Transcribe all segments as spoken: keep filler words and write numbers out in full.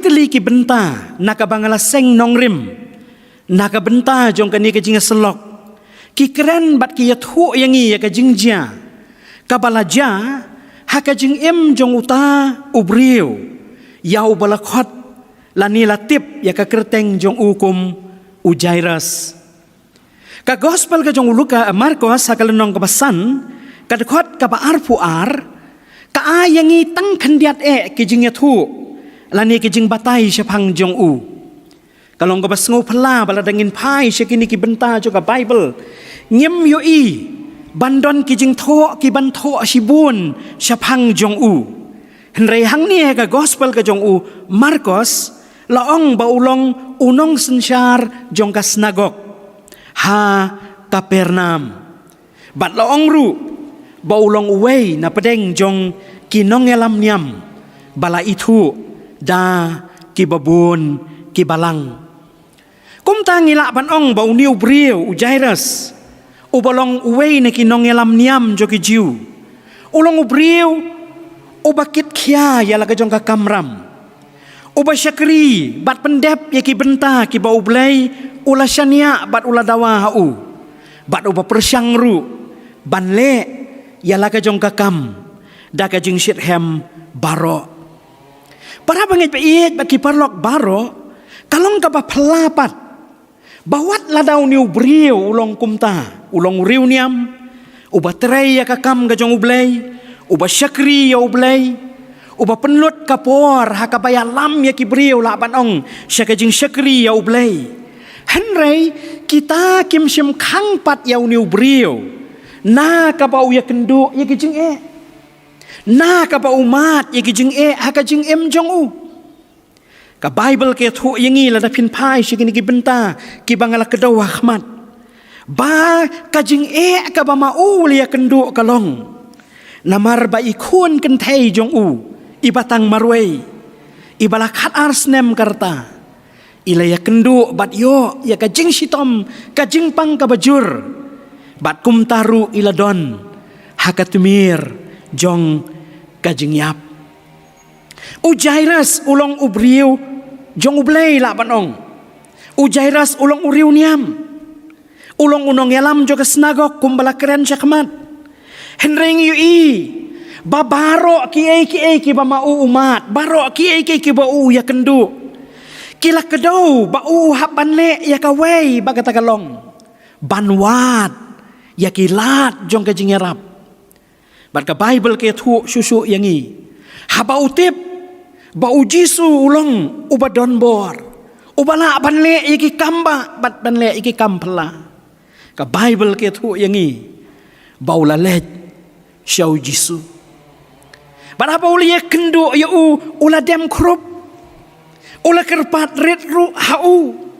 Tylli ki bynta na kaba nga la seng nongrim na ka bynta jong kane ka jingïasyllok, ki kren bad ki ïathuh ïa ngi ïa ka jingjia kaba la jia ha ka jingim jong uta u briew ïa uba la khot lane la tip ïa ka kyrteng jong u kum u Jairus. Ka gospel ka jong u Luka, eh, Markos, ha ka lynnong kaba san, ka dkhot kaba arphew ar, ka ai ïa ngi tang khyndiat eh ki jingïathuh lane ki jingbatai shaphang jong u. Ka long kaba sngewphylla ba lada ngin phai sha kine ki bynta jong ka Baibl, ngim ïohi ban don ki jingthoh ki ban thoh shibun shaphang jong u. Hynrei hangne ha ka gospel ka jong u Markos, la ong ba u long u nongsynshar jong ka synagog ha Kapernaum. Bad la ong ruh ba u long uwei na pdeng jong ki nongïalam niam ba la ithuh da kiba bun ki balang. Kumta ngi lah ban ong ba une u briew u Jairus, uba long uwei na ki nongïalam niam jong ki Jiw, u long u briew uba kitkhia ïa la ka jong ka kamram, uba shakri bad pyndep ïa ki bynta kiba U Blei u la shaniah bad u la dawa ha u, bad uba pyrshang ruh ban leh ïa la ka jong ka kam da ka jingshitrhem baroh. Para bangeit ba ïeit bad ki paralok baroh, ka long kaba phylla pat ba wat lada une u briew u long kumta, u long u riewniam uba trei ïa ka kam ka jong U Blei, uba shakri ïa U Blei, uba pynlut ka por ha kaba ïalam ïa ki briew, lah ban ong, sha ka jingshakri ïa U Blei. Hynrei kita kim shym khang pat ïa une u briew na kaba u ïakynduh ïa ki jingeh, na kaba u mad ïa ki jingeh ha ka jingim jong u. Ka Baibl ka ïathuh ïa ngi, lada phin phai sha kine ki bynta kiba nga la kdew ha khmat, ba ka jingeh kaba ma u u la ïakynduh ka long namar ba i khun kynthei jong u, iba tang marwei, iba la khatar snem ka rta, i la ïakynduh bad ïoh ïa ka jingshitom, ka jingpang kaba jur, bad kumta ruh i la don ha ka tmier jong ka jingïap. U Jairus u long u briew jong U Blei, lah ban ong. U Jairus u long u riewniam, u long u nongïalam jong ka synagog kumba la kren sha khmat. Hynrei ngi ïohi ba baroh kiei kiei kiba ma u u mad, baroh kiei kiei kiba u u ïakynduh, ki la kdew ba u u hap ban leh ïa kawei, ba kata ka long ban wad ïa ki lad jong ka jingïarap. Bad ka Baibl ka ïathuh shuh shuh ïa ngi, haba u tip ba U Jisu u long uba don bor, uba lah ban leh ïa ki kam bah bad ban leh ïa ki kam phylla, ka Baibl ka ïathuh ïa ngi ba u la leit sha U Jisu. Bad haba u la ïakynduh ïa u, u la dem khrup, u la kyrpad rit ruh ha u.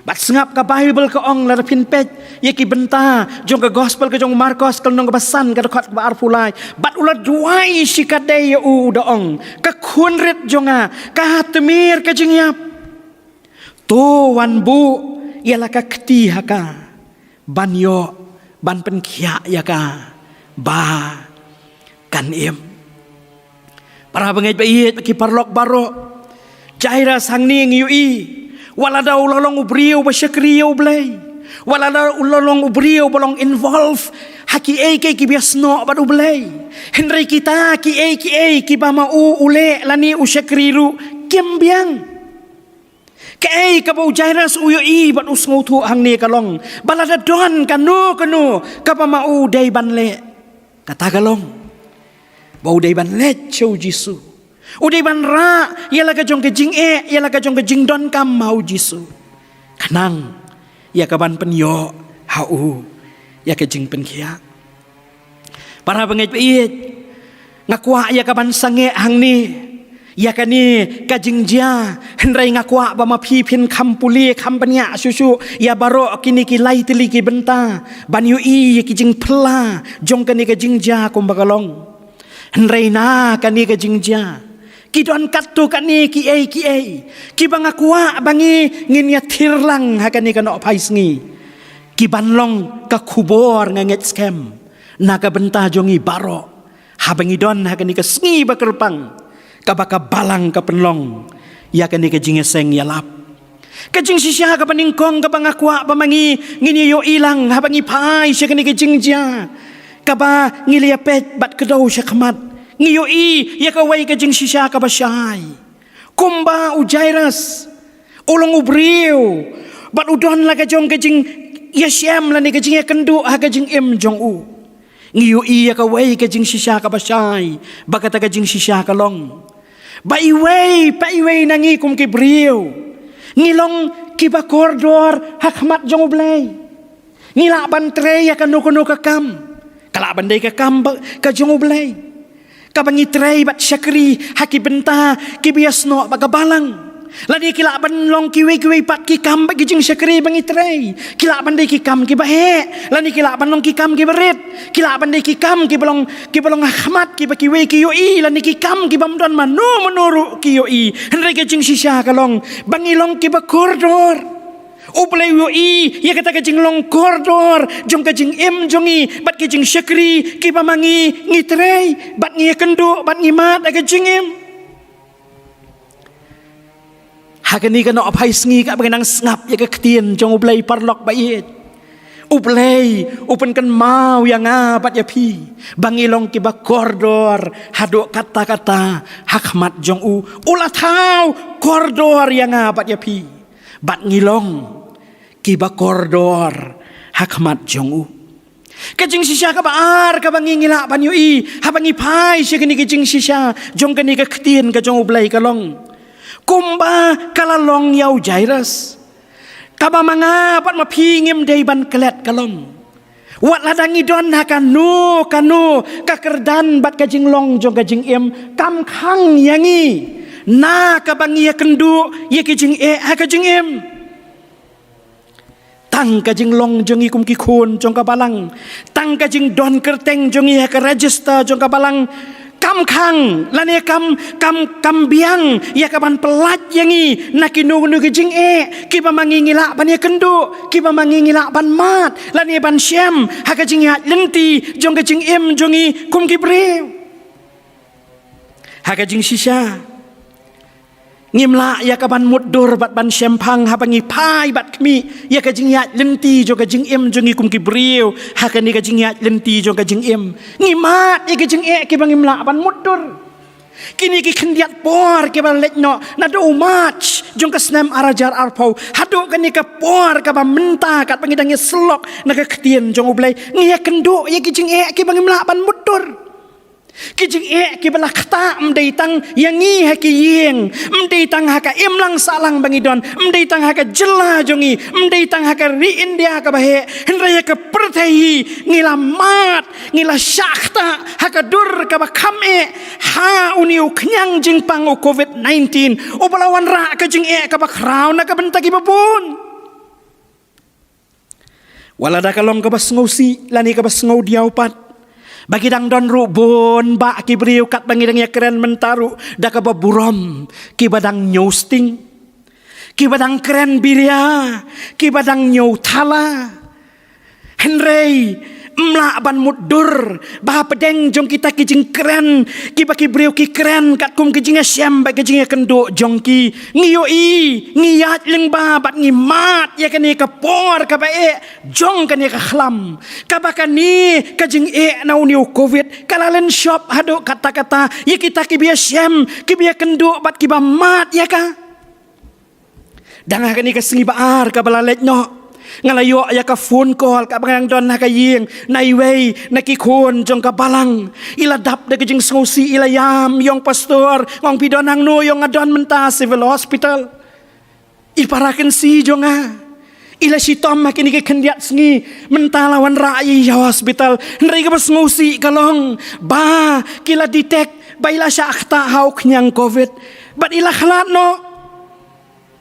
Bad sngap, ka Baibl ka ong, lada phin peit ïa ki bynta jong ka gospel ka jong u Markos, ka lynnong kaba san, ka dkhot kaba arphew lai, bad u la duwai shikatdei ïa u, u da ong, ka khun rit jong nga, ka tmier ka jingïap. To wan buh ïa la ka kti ha ka ban ïoh ban pynkhiah ïa ka ba kan im. Para bangeit ba ïeit, ki paralok baroh, Jairus hangne ngi ïohi, wat lada u la long u briew ba shakri ïa U Blei, wat lada u la long u briew ba long involve ha kiei kiei kiba ïasnoh bad U Blei, hynrei kita kiei kiei kiba ma u u leh lane u shakri ruh kim biang. Kaei kaba u Jairus u ïohi bad u sngewthuh hangne ka long ba lada don kano kano kaba ma u u dei ban leh, kata ka long ba u dei ban leit sha U Jisu, u dei ban rah ïa la ka jong ka jingeh, ïa la ka jong ka jingdonkam ha U Jisu, khnang ïa ka ban pynïoh ha u ïa ka jingpynkhiah. Para bangeit ba ïeit, nga kwah ïa ka ban sangeh hangne ïa kane ka jingjia, hynrei nga kwah ba ma phi phin kham pule, kham bniah shuh shuh ïa baroh kine ki lai tylli ki bynta ban ïohi ïa ki jingphylla jong kane ka jingjia kumba ka long. Hynrei na kane ka jingjia ki don katto katne kiei kiei kiba nga kwah ba ngi ngin ïathir lang ha kane ka nohphai sngi, ki ban long ka khubor nga ngeit skhem na ka bynta jong ngi baroh, haba ngi don ha kane ka sngi ba kyrpang kaba ka Balang ka pynlong ïa kane ka jingïaseng ïalap. Ka jingshisha kaba nyngkong kaba nga kwah ba ma ngi ngin ïohi lang haba ngi phai sha kane ka jingjia kaba ngi la ïapeit bad kdew shakhmat, ngi ïohi ïa kawei ka jingshisha kaba shai. Kumba u Jairus u long u briew bad u don la ka jong ka jingïashem lane ka jingïakynduh ha ka jingim jong u. Ngi ïohi ïa kawei ka jingshisha kaba shai, ba kata ka jingshisha ka long ba iwei pa iwei na ngi kum ki briew ngi long kiba kordor ha khmat jong U Blei. Ngi lah ban trei ïa kano kano ka kam, ka lah ban dei ka kam ba ka jong U Blei, kaba ngi trei bad shakri ha ki bynta kiba ïasnoh bad ka balang. Lane ki lah ban long kiwei kiwei pat ki kam bad ki jingshakri ba ngi trei. Ki lah ban dei ki kam kiba heh, lane ki lah ban long ki kam kiba rit. Ki lah ban dei ki kam kiba long, kiba long ha khmat kiba kiwei ki ïohi, lane ki kam kibym don mano mano ruh ki ïohi. Hynrei ka jingshisha ka long ba ngi long kiba kordor. U Blei u ïohi ïa kata ka jinglong kordor jong ka jingim jong ngi bad ka jingshakri kiba ma ngi ngi trei bad ngi ïakynduh bad ngi mad ha ka jingim. Ha kane ka nohphai sngi kaba ngi nang sngap ïa ka ktien jong U Blei, paralok ba ïeit, U Blei u pynkynmaw ïa nga bad ïa phi ba ngi long kiba kordor haduh katta katta ha khmat jong u. U la thaw kordor ïa nga bad ïa phi bad ngi long kiba kordor ha khmat jong u. Ka jingshisha kaba ar kaba ngi ngi lah ban ïohi haba ngi phai sha kane ka jingshisha jong kane ka ktien ka jong U Blei ka long kumba ka la long ïa u Jairus, kaba ma nga bad ma phi ngim dei ban klet ka long, wat lada ngi don ha kano kano ka kyrdan bad ka jinglong jong ka jingim, kam khang ïa ngi na kaba ngi ïakynduh ïa ki jingeh ha ka jingim. Tang ka jinglong jong ngi kum ki khun jong ka balang, tang ka jingdon kyrteng jong ngi ha ka register jong ka balang, kam khang lane kam, kam, kam biang ïa kaban pyllait ïa ngi na kino kino ki jingeh kiba ma ngi ngi lah ban ïakynduh, kiba ma ngi ngi lah ban mad lane ban shem ha ka jingïaid lynti jong ka jingim jong ngi kum ki briew. Ha ka jingshisha ngim lah ïa kaban mutdur bad ban shemphang haba ngi phai bad khmih ïa ka jingïaid lynti jong ka jingim jong ngi kum ki briew. Ha kane ka jingïaid lynti jong ka jingim ngi mad ïa ki jingeh kiba ngim lah ban mutdur. Kine ki khyndiat por kiba la leit noh, naduh u March jong ka snem ar hajar arphew haduh kane ka por kaba mynta katba ngi dang ïasyllok na ka ktien jong U Blei, ngi ïakynduh ïa ki jingeh kiba ngim lah ban mutdur. Ki jingeh kiba la ktah ym dei tang ïa ngi ha ki ïing, ym dei tang ha ka imlang sahlang ba ngi don, ym dei tang ha ka jylla jong ngi, ym dei tang ha ka ri India kaba heh, hynrei ha ka pyrthei hi ngi la mad, ngi la shah ktah ha ka dur kaba kham eh ha une u khñiang jingpang u covid nineteen uba la wanrah ka jingeh kaba khraw na ka bynta kiba bun. Wat lada ka long kaba sngewsih lane kaba sngewdiaw pat ba ki dang don ruh bun bah ki briew katba ngi dang ïakren mynta ruh da kaba burom, kiba dang ñiew sting, kiba dang kren biria, kiba dang ñiew thala. Hynrei ym lah ban mutdur ba hapdeng jong kita ki jingkren kiba ki briew ki kren katkum ki jingïashem bad ki jingïakynduh jong ki, ngi ïohi, ngi ïaid lyngba bad ngi mad ïa kane ka por kaba eh jong kane ka khlam, kaba kane ka jingeh na une u covid ka la lynshop haduh katta katta ïa kita kiba ïashem, kiba ïakynduh bad kiba mad ïa ka. Dang ha kane ka sngi ba ar kaba la leit noh, nga la ïoh ïa ka phone call katba nga dang don ha ka ïing na iwei na ki khun jong ka balang. I la dap da ka jingsngewsih, i la ïam, ïong pastor, nga ong phi don hangno? Ïong nga don mynta civil hospital. I para kynsi jong nga i la shitom ha kine ki khyndiat sngi, mynta la wanrah ïa i sha hospital. Hynrei kaba sngewsih ka long ba ki la detect ba i la shah ktah ha u khñiang covid bad i la khlad noh.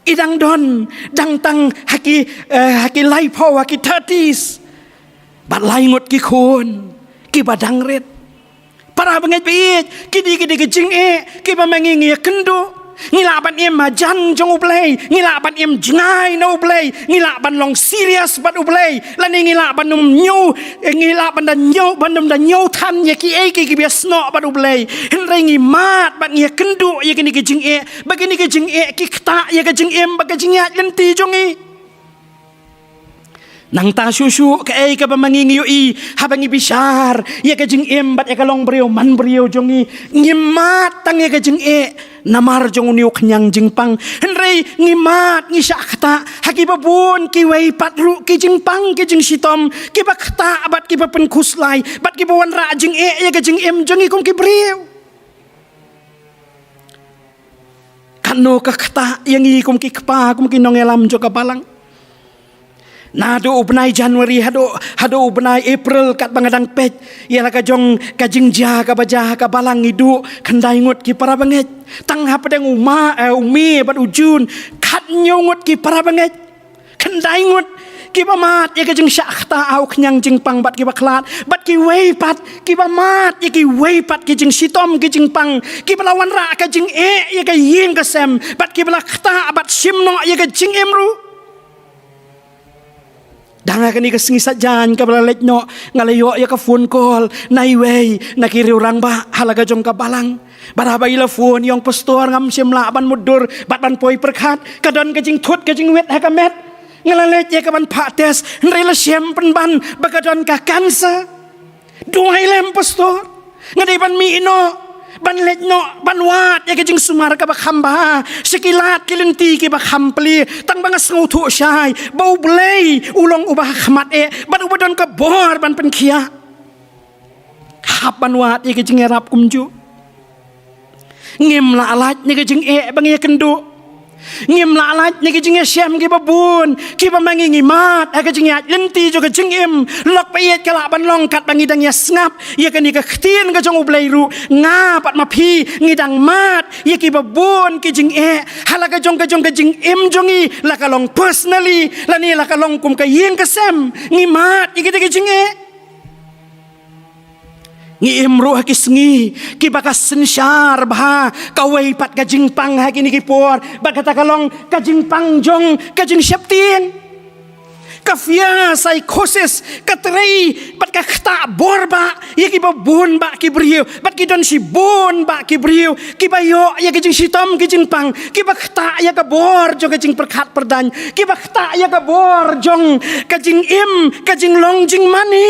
I dang don, dang tang ha ki, eh, ha ki laiphew, ha ki thirties. Bad lai ngut ki khun kiba dang rit. Para bangeit baieit, kine ki dei ki jingeh kiba ma ngi ngi ïakynduh. Ngi lah ban im hajan jong U Blei, ngi lah ban im jngai na U Blei, ngi lah ban long serious bad U Blei, lane ngi lah ban ym ñiew, eh, ngi lah ban da ñiew, ban ym da ñiew than ïa kiei kiei kiba ïasnoh bad U Blei. Hynrei ngi mad bad ngi ïakynduh ïa kine ki jingeh, ba kine ki jingeh ki ktah ïa ka jingim bad ka jingïaid lynti jong ngi. Nangta shuh shuh kaei kaba ma ngi ngi ïohi haba ngi bishar ïa ka jingim bad ïa ka long briew man briew jong ngi, ngim mad tang ïa ka jingeh namar jong une u khñiang jingpang. Hynrei ngi mad, ngi shah ktah ha kiba bun kiwei pat ruh ki jingpang ki jingshitom kiba ktah bad kiba pynkhuslai bad kiba wanrah jingeh ïa ka jingim jong ngi kum ki briew. Katno ka ktah ïa ngi kum ki kpa, kum ki nongïalam jong ka balang. Naduh u bnai January haduh, haduh u bnai April, katba nga dang peit ïa la ka jong ka jingjia kaba jia ha ka balang, ngi duh khyndai ngut ki para bangeit. Tang hapdeng u Ma, eh, u May bad u June, khathynñiew ngut ki para bangeit. Khyndai ngut kiba mad ïa ka jingshah ktah ha u khñiang jingpang bad kiba khlad, bad kiwei pat kiba mad ïa kiwei pat ki jingshitom ki jingpang kiba la wanrah ka jingeh ïa ka ïing ka sem, bad kiba la ktah bad shim noh ïa ka jingim ruh. Dang ha kane ka sngi Saitjaiñ kaba la leit noh, nga la ïoh ïa ka phone call na iwei na ki riew rangbah ha la ka jong ka balang. Bad haba i la phone ïa u pastor, ngam shym lah ban mutdur bad ban poi pyrkhat. Ka don ka jingthut ka jingwit ha ka met. Nga la leit ïa ka ban phah test, hynrei la shem pynban ba ka don ka cancer. Duwai lem pastor, nga dei ban mih noh, ban leit noh ban wad ïa ka jingsumar kaba kham bha sha ki lad ki lynti kiba kham plie, tang ba nga sngewthuh shai ba U Blei u long uba ha khmat eh bad uba don ka bor ban pynkhiah. Hap ban wad ïa ka jingïarap kumjuh. Ngim lah lait na ka jingeh ba ngi ïakynduh. Ngim lah lait na ka jingïashem kiba bun kiba ma ngi ngi mad ha ka jingïaid lynti jong ka jingim. Lok ba ïeit ka lah ban long katba ngi dang ïasngap ïa kane ka ktien ka jong U Blei ruh, nga bad ma phi ngi dang mad ïa kiba bun ki jingeh ha la ka jong ka jong ka jingim jong ngi, la ka long personally lane la ka long kum ka ïing ka sem, ngi mad ïa kita ki jingeh. Ngi im ruh ha ki sngi kiba ka synshar bha kawei pat ka jingpang ha kine ki por, bad kata ka long ka jingpang jong ka jingsheptieng. Ka fear psychosis ka trei bad ka ktah bor bah ïa kiba bun bah ki briew, bad ki don shibun bah ki briew kiba ïoh ïa ka jingshitom ka jingpang, kiba ktah ïa ka bor jong ka jingpyrkhat pyrdaiñ, kiba ktah ïa ka bor jong ka jingim, ka jinglong jingmane.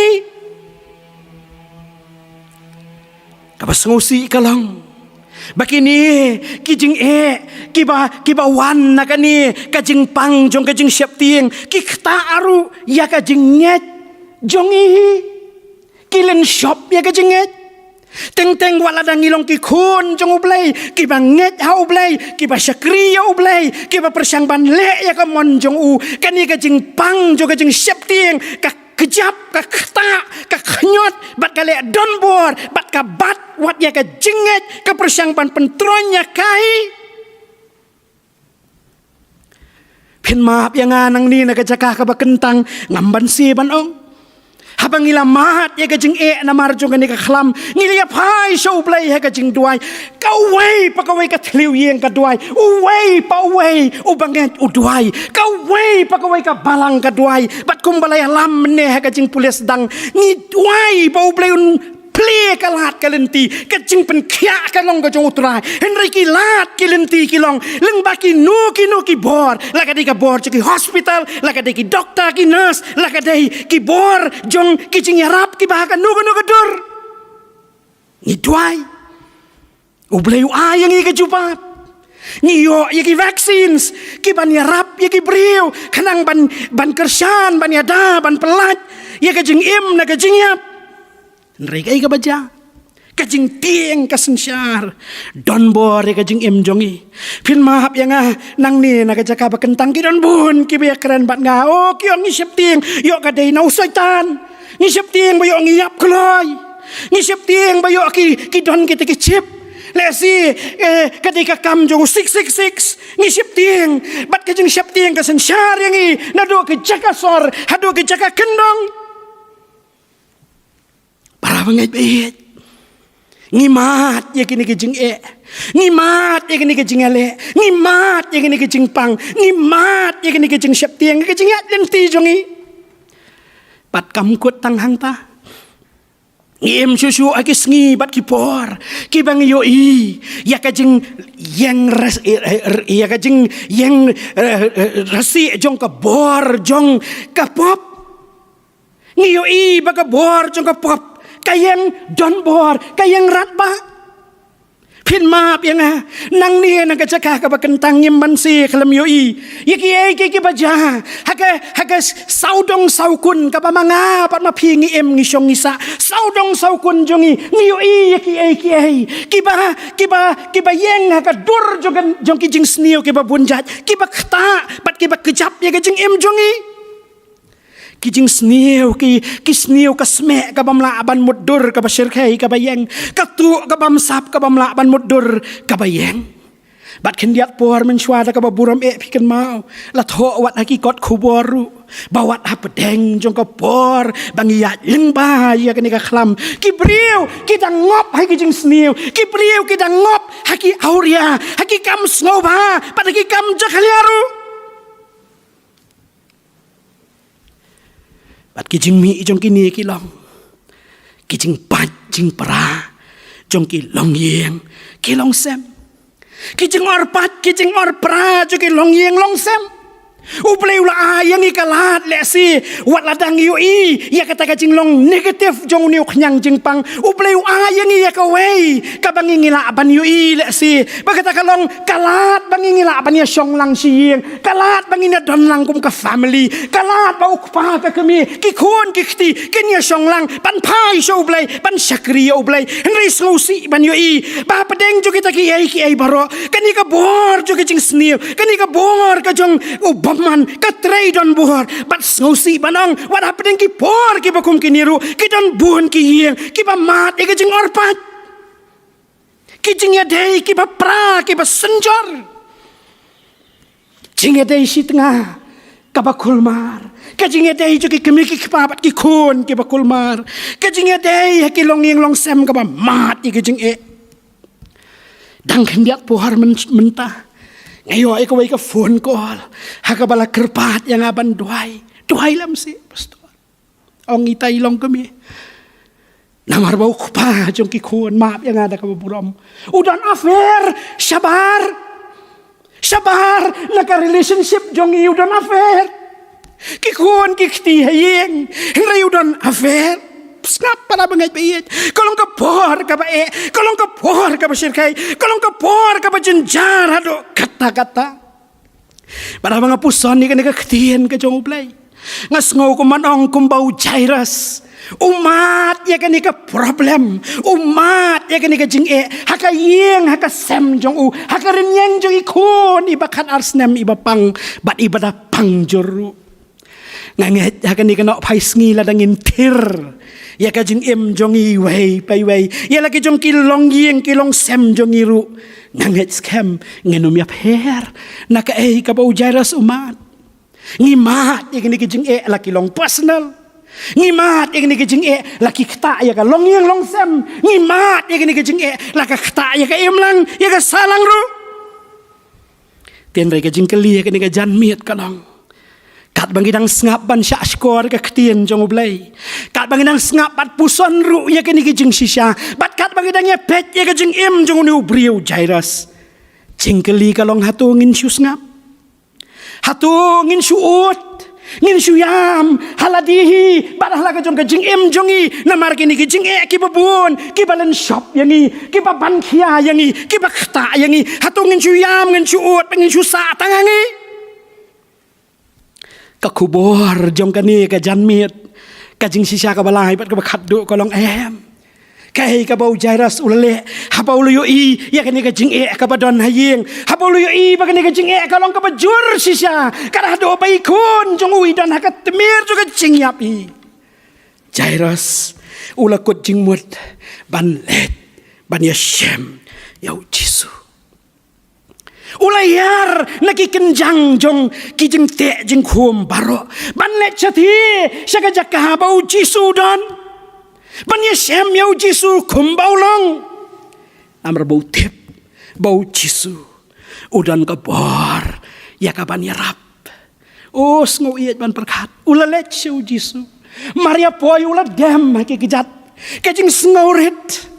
Kaba sngewsih ka long ba kine ki jingeh kiba, kiba wan na kane ka jingpang jong ka jingsheptieng, ki ktah ruh ïa ka jingngeit jong ngi hi. Ki lynshop ïa ka jingngeit. Teng teng wat lada ngi long ki khun jong U Blei, kiba ngeit ha U Blei, kiba shakri ïa U Blei, kiba pyrshang ban leh ïa ka mon jong u, kane ka jingpang jong ka jingsheptieng ka kjap, ka ktah, ka khñiot, bad ka leh donbor, bad ka bat wat ïa ka jingngeit, ka pyrshang ban pyntroiñ ïa ka hi. Phin map ïa nga nangne na ka jaka kaba kyntang, ngam banse ban ong. Haba ngi la mad ïa ka jingeh namar jong kane ka khlam, ngi la ïa phai sha U Blei ha ka jingduwai. Kawei pa kawei ka thliew ïing ka duwai, uwei pa uwei u bangeit u duwai, kawei pa kawei ka balang ka duwai. Bad kumba la ïalam mynne ha ka jingpule sdang, ngi duwai ba U Blei un plie ka lad ka lynti, ka jingpynkhiah ka long ka jong U Trai. Hynrei ki lad ki lynti ki long lyngba kino kino ki bor, la ka dei ka bor jong ki hospital, la ka dei ki doktor ki nurse, la ka dei ki bor jong ki jingïarap kiba ha kano kano ka dur. Ngi duwai, U Blei u ai ïa ngi ka jubab. Ngi ïoh ïa ki vaccines kiban ïarap ïa ki briew khnang ban, ban kyrshan, ban ïada, ban pyllait ïa ka jingim na ka jingïap. Hynrei kaei kaba jia? Ka jingtieng ka synshar donbor ïa ka jingim jong ngi. Phin map ïa nga nangne na ka jaka ba kyntang, ki don bun kiba ïakren bad nga, oh, ki ong ngi sheptieng ïoh ka dei na u Soitan. Ngi sheptieng ba ïoh ngi ïap kloi. Ngi sheptieng ba ïoh ki, ki don kita ki chip. Lehse, eh, ka dei ka kam jong u six six six. Ngi sheptieng, bad ka jingsheptieng ka synshar ïa ngi naduh ki jaka sor haduh ki jaka kyndong. Para bangeit baieit, Ngi mad ïa kine ki jingeh. Ngi mad ïa kine ki jingïaleh. Ngi mad ïa kine ki jingpang. Ngi mad ïa kine ki jingsheptieng, ki jingïaid lynti jong ngi. Bad kam kut tang hangta. Ngi im shuh shuh ha ki sngi bad ki por kiba ngi ïohi ïa ka jingïeng ras-, ïa ka jingïeng, eh, eh, rasi jong ka bor jong ka pop. Ngi ïohi ba ka bor jong ka pop ka ïeng donbor, ka ïeng radbah. Phin map ïa nga, nangne na ka jaka kaba kyntang ngim banse khlem ïohi ïa kiei kiei kiba jia ha ka, ha ka sawdong sawkun kaba ma nga bad ma phi ngi im ngi shong ngi sah. Sawdong sawkun jong ngi, ngi ïohi ïa kiei kiei kiba, kiba, kiba ïeng ha ka dur jong ka, jong ki jingsniew kiba bun jait, kiba ktah bad kiba kjap ïa ka jingim jong ngi. Ki jingsniew, ki, ki sniew ka smeh kaba ym lah ban mutdur kaba shyrkhei kaba ïeng, ka tuh kaba ym sap kaba ym lah ban mutdur kaba ïeng. Bad khyndiat por mynshuwa da kaba burom eh phi kynmaw, la thoh wat ha ki kot khubor ruh ba wat hapdeng jong ka por ba ngi ïaid lyngba ïa kane ka khlam, ki briew ki dang ngop ha ki jingsniew, ki briew ki dang ngop ha ki awria, ha ki kam sngewbha bad ha ki kam jakhlia ruh. Bad ki jingmih jong kine ki long ki jingpait jingpra jong ki longïing ki longsem. Ki jingorpait ki jingorpra jong ki longïing longsem. U Blei u la ai ïa ngi ka lad lehse wat la dang ïohi ïa kata ka jinglong negative jong une u khñiang jingpang. U Blei u ai ïa ngi ïa kawei kaba ngi ngi lah ban ïohi lehse ba kata ka long ka lad ba ngi ngi lah ban ïa shong lang sha ïing. Ka lad ba ngin ïa don lang kum ka family. Ka lad ba u kpa ka kmie, ki khun ki kti kin ïa shong lang ban phai sha U Blei, ban shakri ïa U Blei. Hynrei sngewsih ban ïohi ba hapdeng jong kita kiei kiei baroh, kane ka bor jong ka jingsniew, kane ka bor ka jong u bymman ka trei donbor. Bad sngewsih ban ong wat hapdeng ki por kiba kum kine ruh ki don bun ki ïing kiba mad ïa ka jingorpait. Ki jingïadei kiba pra kiba synjor. Jingïadei shi tnga kaba kulmar. Ka jingïadei jong ki kmie ki kpa bad ki khun kiba kulmar. Ka jingïadei ha ki longïing longsem kaba mad ïa ki jingeh. Dang khyndiat por myn-, mynta nga ïoh ïa kawei ka phone call ha kaba la kyrpad ïa nga ban duwai. Duwai lem seh, pastor. Ong ita i longkmie. Namar ba u kpa jong ki khun, map ïa nga da kaba burom, u don affair shabar. Shabar na ka relationship jong i, u don affair. Ki khun ki kti ha ïing, hynrei u don affair. Sngap para bangeit baieit. Ka long ka por kaba eh, ka long ka por kaba shyrkhei, ka long ka por kaba jynjar haduh katta katta. Bad haba nga puson ïa kane ka ktien ka jong U Blei, nga sngew kum ban ong kumba u Jairus u mad ïa kane ka problem, u mad ïa kane ka jingeh ha ka ïing ha ka sem jong u, ha ka rynïeng jong i khun iba khatar snem iba pang bad iba da pang jur ruh. Nga ngeit ha kane ka nohphai sngi lada ngin thir ïa ka jingim jong ngi iwei pa iwei, ïa la ki jong ki longïing ki longsem jong ngi ruh, nga ngeit skhem ngin ym ïapher na kaei kaba u Jairus u mad. Ngi mad ïa kine ki jingeh la ki long personal. Ngi mad ïa kine ki jingeh la ki ktah ïa ka longïing longsem. Ngi mad ïa kine ki jingeh la ka ktah ïa ka imlang, ïa ka sahlang ruh. Hynrei ka jingkylli ha kane ka janmiet ka long, katba ngi dang sngap ban shahshkor ka ktien jong U Blei, katba ngi dang sngap bad puson ruh ïa kine ki jingshisha, bad katba ngi dang ïapeit ïa ka jingim jong une u briew Jairus, jingkylli ka long, hato ngin shu sngap? Hato ngin shu ud? Ngin shu ïam ha lade hi bad ha la ka jong ka jingim jong ngi namar kine ki jingeh kiba bun, kiba lynshop ïa ngi, kiba ban khia ïa ngi, kiba ktah ïa ngi? Hato ngin shu ïam, ngin shu ud, ngin shu sah tang ha ngi? Ka khubor jong kane ka janmiet, ka jingshisha kaba lai bad kaba khatduh ka long, em. Kaei kaba u Jairus u la leh haba u la ïohi ïa kane ka jingeh kaba don ha ïing, haba u la ïohi ba kane ka jingeh ka long kaba jur shisha, ka la haduh ba i khun jong u i don ha ka tmier jong ka jingïap hi. Jairus u la kut jingmut ban leit ban ïashem ïa u Jisu. U la ïar na ki kynjang jong ki jingteh jingkhum baroh ban leit shathie sha ka jaka ba u Jisu u don, ban ïashem ïa u Jisu kumba u long. Namar ba u tip ba u Jisu u don ka bor ïa ka ban ïarap. O, sngew ïeit ban pyrkhat, u la leit sha u Jisu. Mar ïa poi u la dem ha ki kjat ka jingsngewrit.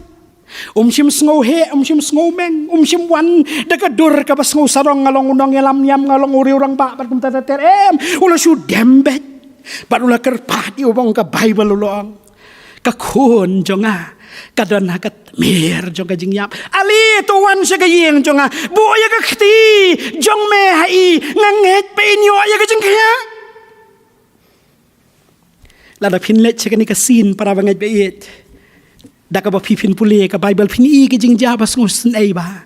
Um shym sngew heh, um shym sngew meng, um shym wan da ka dur kaba sngew sarong, nga long u nongïalam niam, nga long u riewrangbah bad kumta ter ter. Em, u la shu dem beit. Bad u la kyrpad ïa uba ong ka Baibl, u la ong, ka khun jong nga ka don ha ka tmier jong ka jingïap. Ale to wan sha ka ïing jong nga, buh ïa ka kti jong me ha i, nga ngeit ba in ïoh ïa ka jingkhiah. Lada phin leit sha kane ka scene, para bangeit ba ïeit, da kaba phi phin pule ka Baibl, phin i ka jingjia ba sngewsynei bha.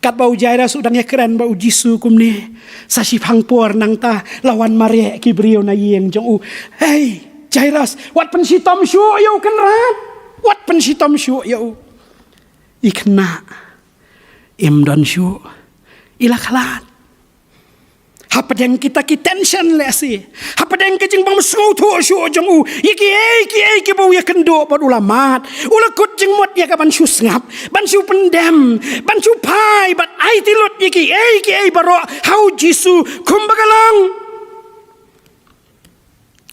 Katba u Jairus u dang ïakren bad u Jisu kumne, sa shiphang por nangta la wan mareh ki briew na ïing jong u. Hei Jairus, wat pynshitom shuh ïa u kynrad. Wat pynshitom shuh ïa u. I khynnah im don shuh, i la khlad. Hapdeng kita ki tension lehse, hapdeng ka jingbym sngewthuh shuh jong u ïa kiei kiei kiba u ïakynduh bad u la mad, u la kut jingmut ïa ka ban shu sngap, ban shu pyndem, ban shu phai bad aiti lut ïa kiei kiei baroh ha u Jisu kumba ka long.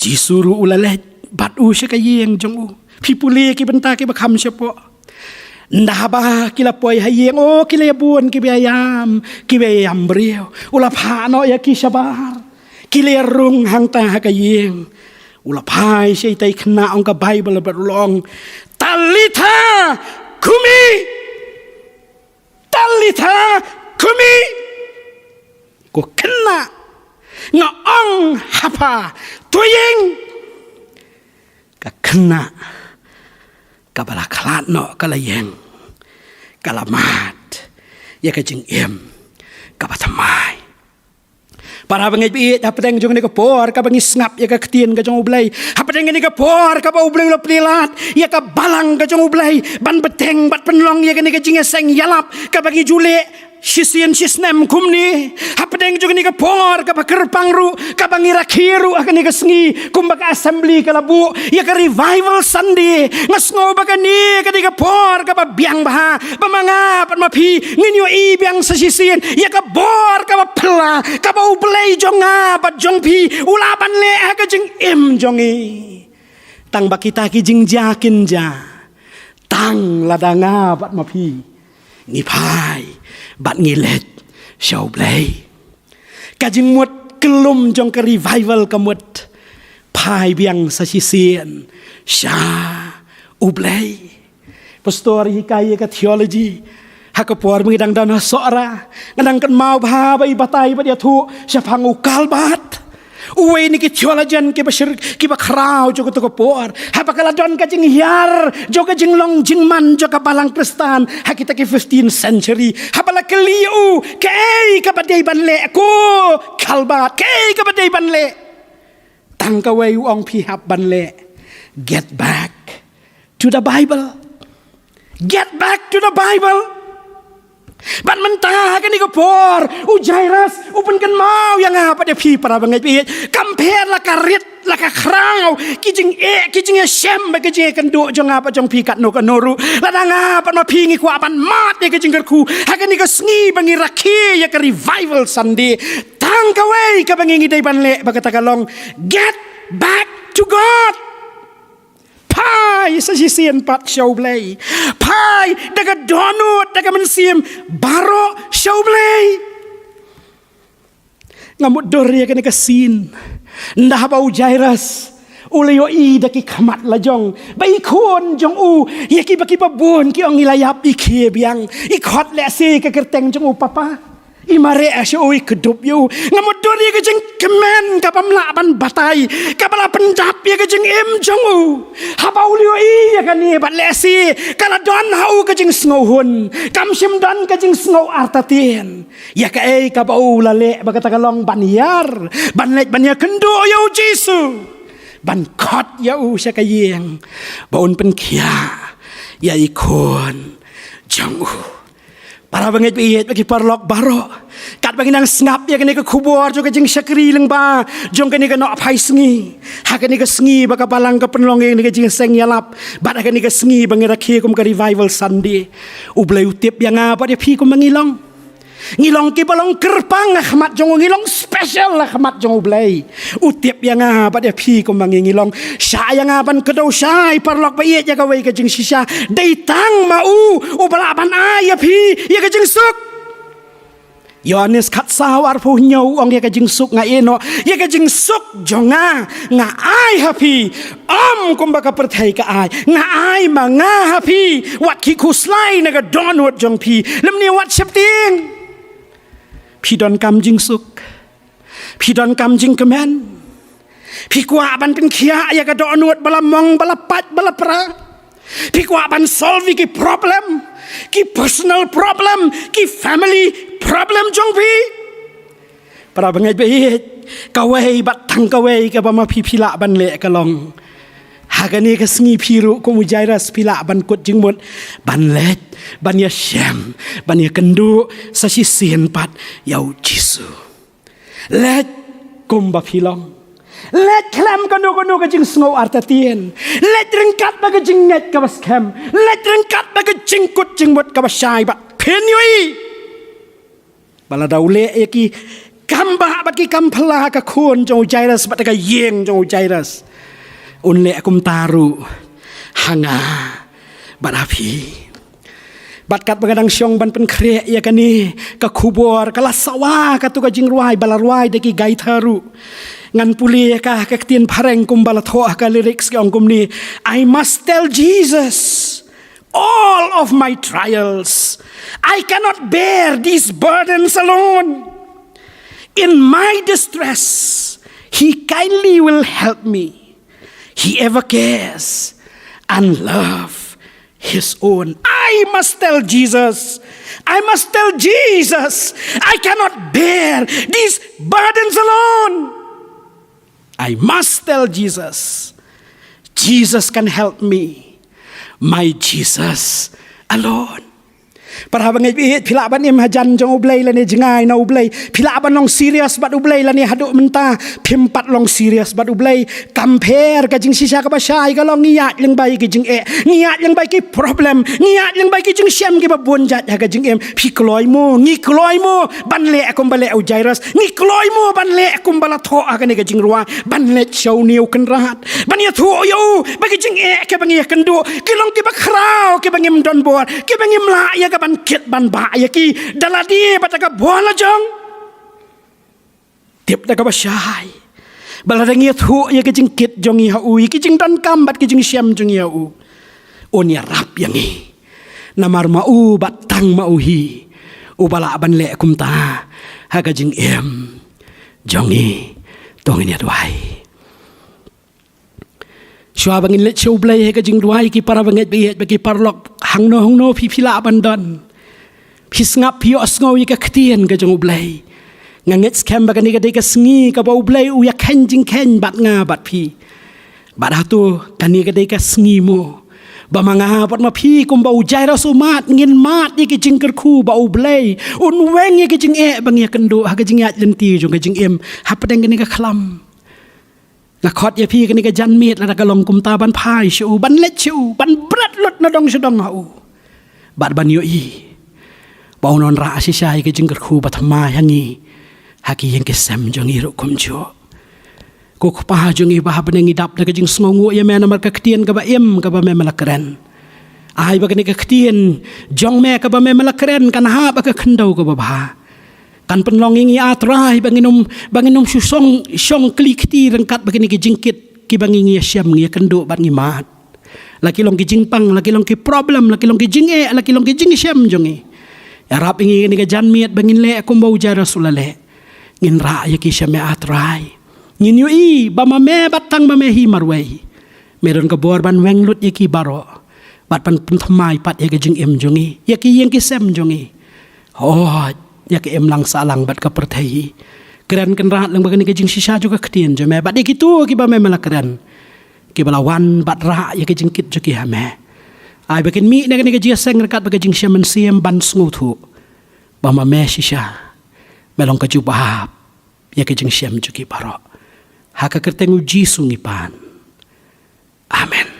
Jisu ruh u la leit bad u sha ka ïing jong u. Phi pule ki bynta kiba kham shapoh. Ynda haba ki la poi ha ïing, o, ki la ïa bun kiba ïam, kiba ïam briew. U la phah noh ïa ki shabar. Ki la ïa rung hangta ha ka ïing. U la phai sha ita i khynnah, ong ka Baibl, bad u la ong, Talitha kumi. Talitha kumi. Ko khynnah, nga ong ha pha, to ïeng. Ka khynnah kaba la khlad noh ka la ïeng, ka la mad ïa ka jingim kaba thymmai. Para bangeit ba ïeit, hapdeng jong kane ka por kaba ngi sngap ïa ka ktien ka jong U Blei, hapdeng kane ka por kaba U Blei u la plie lad ïa ka balang ka jong U Blei ban bteng bad pynlong ïa kane ka jingïaseng ïalap kaba ngi ju leh shisien shisnem kumne, hapdeng jong kane ka por kaba kyrpang ruh, kaba ngi rakhe ruh ha kane ka sngi, kumba ka assembly ka la buh ïa ka Revival Sunday. Nga sngew ba kane ka dei ka por kaba biang bha ba ma nga bad ma phi ngin ïohi biang sa shisien ïa ka bor kaba phylla kaba U Blei jong nga bad jong phi u lah ban leh ha ka jingim jong ngi. Tang ba kita ki jingjia kin jia tang lada nga bad ma phi ngi phai bad ngi leit sha U Blei. Ka jingmut kyllum jong ka Revival ka mut phai biang sa shisien sha U Blei. Pastor i hikai ïa ka theology ha ka por ba ngi dang don ha Sohra, nga dang kynmaw bha ba i batai bad ïathuh shaphang u Karl Barth, uwei na ki theologian kiba shir, kiba khraw jong kato ka por. Haba ka la don ka jinghiar jong ka jinglong jingman jong ka balang Khristan ha kita ki fifteenth century, haba la kylli ïa u kaei kaba dei ban leh, ko Karl Barth, kaei kaba dei ban leh? Tang kawei u ong, phi hap ban leh, get back to the Bible. Get back to the Bible. Bad mynta ha kane ka por u Jairus u pynkynmaw ïa nga bad ïa phi, para bangeit ba ïeit, kam pher la ka rit la ka khraw, ki jingeh, ki jingïashem bad ki jingïakynduh jong nga bad jong phi katno katno ruh. Lada nga bad ma phi ngi kwah ban mad ïa ka jingkyrkhu ha kane ka sngi ba ngi rakhe ïa ka Revival Sunday, tang kawei kaba ngi ngi dei ban leh ba kata ka long, get back to God. Phai sa shisien pat sha U Blei. Phai da ka dohnud, da ka mynsiem baroh sha U Blei. Nga mutdur ïa kane ka scene. Ynda haba u Jairus u la ïohi da ki khmat la jong ba i khun jong u, ïa kiba, kiba bun ki ong i la ïap, i khie biang, i khot lehse ka kyrteng jong u papa. I mareh sha u, i kdup ïa u. Nga mutdur ïa ka jingkmen kabym lah ban batai kaba la pyndap ïa ka jingim jong u. Haba u la ïohi ïa kane bad lehse ka la don ha u ka jingsngewhun, kam shym don ka jingsngew artatien ïa kaei kaba u la leh ba kata ka long ban ïar, ban leit ban ïakynduh ïa u Jisu, ban khot ïa u sha ka ïing ba un pynkhiah ïa i khun jong u. Para bangeit ba ïeit bad ki paralok baroh, katba ngi nang sngap ïa kane ka khubor jong ka jingshakri lyngba jong kane ka nohphai sngi, ha kane ka sngi ba ka Balang ka pynlong ïa kane ka jingïaseng ïalap, bad ha kane ka sngi ba ngi rakhe kum ka Revival Sunday, U Blei u tip ïa nga bad ïa phi kumba ngi long. Ngi long kiba long kyrpang ha khmat jong u, ngi long special ha khmat jong U Blei. U tip ïa nga bad ïa phi kumba ngi ngi long. Shah ïa nga ban kdew shai, paralok ba ïeit, ïa kawei ka jingshisha. Dei tang ma u uba lah ban ai ïa phi ïa ka jingsuk. Ïoannis khatsaw arphew hynñiew u ong, ïa ka jingsuk nga ïehnoh, ïa ka jingsuk jong nga nga ai ha phi. Ym kumba ka pyrthei ka ai, nga ai ma nga ha phi. Wat khih khuslai na ka dohnud jong phi, lymne wat sheptieng. Phi donkam jingsuk, phi donkam jingkmen. Phi kwah ban pynkhiah ïa ka dohnud ba la mong, ba la pait, ba la pra. Phi kwah ban solve ïa ki problem, ki personal problem, ki family problem jong phi. Para bangeit ba ïeit, kawei bad tang kawei kaba ma phi phi lah ban leh ka long, ha kane ka sngi phi ruh kum u Jairus phi lah ban kut jingmut, ban leit, ban ïashem, ban ïakynduh sa shisien pat ïa U Jisu. Leit kumba phi long. Leit khlem kano kano ka jingsngew artatien. Leit ryngkat bad ka jingngeit kaba skhem. Leit ryngkat bad ka jingkut jingmut kaba shai, bad phin ïohi ba lada u leh ïa ki kambah bad ki kamphylla ha ka khun jong u Jairus bad ha ka ïing jong u Jairus, un leh kumta ruh ha nga bad ha phi. Bad katba nga dang shong ban pynkhreh ïa kane ka khubor, ka la sawa katto ka jingrwai ba la rwai da ki Gaither ruh. Ngan pule ïa ka ha ka ktien Phareng kumba la thoh ha ka lyrics, ki ong kumne: I must tell Jesus all of my trials. I cannot bear these burdens alone. In my distress, He kindly will help me. He ever cares and love His own. I must tell Jesus. I must tell Jesus. I cannot bear these burdens alone. I must tell Jesus. Jesus can help me. My Jesus alone. Para bangeit ba ïeit, phi lah ban im hajan jong U Blei lane jngai na U Blei. Phi lah ban long serious bad U Blei lane haduh mynta phim pat long serious bad U Blei. Compare, ka jingshisha kaba shai ka long ngi ïaid lyngba ïa ki jingeh, ngi ïaid lyngba ïa ki problem, ngi ïaid lyngba ïa ki jingshem kiba bun jait ha ka jingim. Phi kloi mo, ngi kloi mo ban leh kumba leh u Jairus? Ngi kloi mo ban leh kumba la thoh ha kane ka jingrwai, ban leit sha une u Kynrad, ban ïathuh ïa u ba ki jingeh kiba ngi ïakynduh ki long kiba khraw, kiba ngim don bor, kiba ngim lah ïa ka ban kit ban bah ïa ki da lade bad da ka bor la jong? Tip da kaba shai ba lada ngi ïathuh ïa ki jingkit jong ngi ha u, ïa ki jingdonkam bad ki jingshem jong ngi ha u, un ïarap ïa ngi. Namar ma u bad tang ma u hi uba lah ban leh kumta ha ka jingim jong ngi. To ngin ïa duwai. Shuwa ba ngin leit sha U Blei ha ka jingduwai, ki para bangeit ba ïeit bad ki paralok, hangno hangno phi phi lah ban don, phi sngap, phi ïohsngew ïa ka ktien ka jong U Blei. Nga ngeit skhem ba kane ka dei ka sngi kaba U Blei u ïakheiñ jingkheiñ bad nga bad phi. Bad hato kane ka dei ka sngi mo ba ma nga bad ma phi, kumba u Jairus u mad, ngin mad ïa ka jingkyrkhu ba U Blei un weng ïa ka jingeh ba ngi ïakynduh ha ka jingïaid lynti jong ka jingim hapdeng kane ka khlam? Nga khot ïa phi kane ka janmiet, lada ka long kumta, ban phai sha u, ban leit sha u, ban bret lut na dong sha dong ha u, bad ban ïohi ba un wanrah shisha ïa ka jingkyrkhu bathymmai ha ngi, ha ki ïing ki sem jong ngi ruh kumjuh. Ko Kpa jong ngi ba ha bneng, ngi dap da ka jingsngewnguh ïa me namar ka ktien kaba im kaba me me la kren. Ai ba kane ka ktien jong me kaba me me la kren kan hap ha ka khyndew kaba bha. Kan pynlong ïa ngi, A Trai, ba ngin ym, ba ngin ym shu shong, shong kli kti ryngkat bad kine ki jingkit kiba ngi, ngi ïashem, ngi ïakynduh bad ngi mad. La ki long ki jingpang, la ki long ki problem, la ki long ki jingeh, la ki long ki jingshem jong ngi. Ïarap ïa ngi kane ka janmiet ba ngin leh kumba u Jairus u la leh. Ngin rah ïa ki sha me, A Trai. Ngin ïohi ba ma me bad tang ma me hi marwei. Me don ka bor ban weng lut ïa ki baroh bad ban pynthymmai pat ïa ka jingim jong ngi, ïa ki ïing ki sem jong ngi. Hooid, ïa ka imlang sahlang bad ka pyrthei. Kren Kynrad lyngba kane ka jingshisha jong ka ktien jong me bad ïa kito kiba me me la kren, kiba la wan bad rah ïa ka jingkit jong ki ha me. Ai ba kin mih na kane ka jingïaseng ryngkat bad ka jingshem mynsiem ban sngewthuh. ba ma me shisha me long ka jubab ïa ka jingshem jong ki baroh. Ha ka kyrteng u Jisu ngi pan. Amen.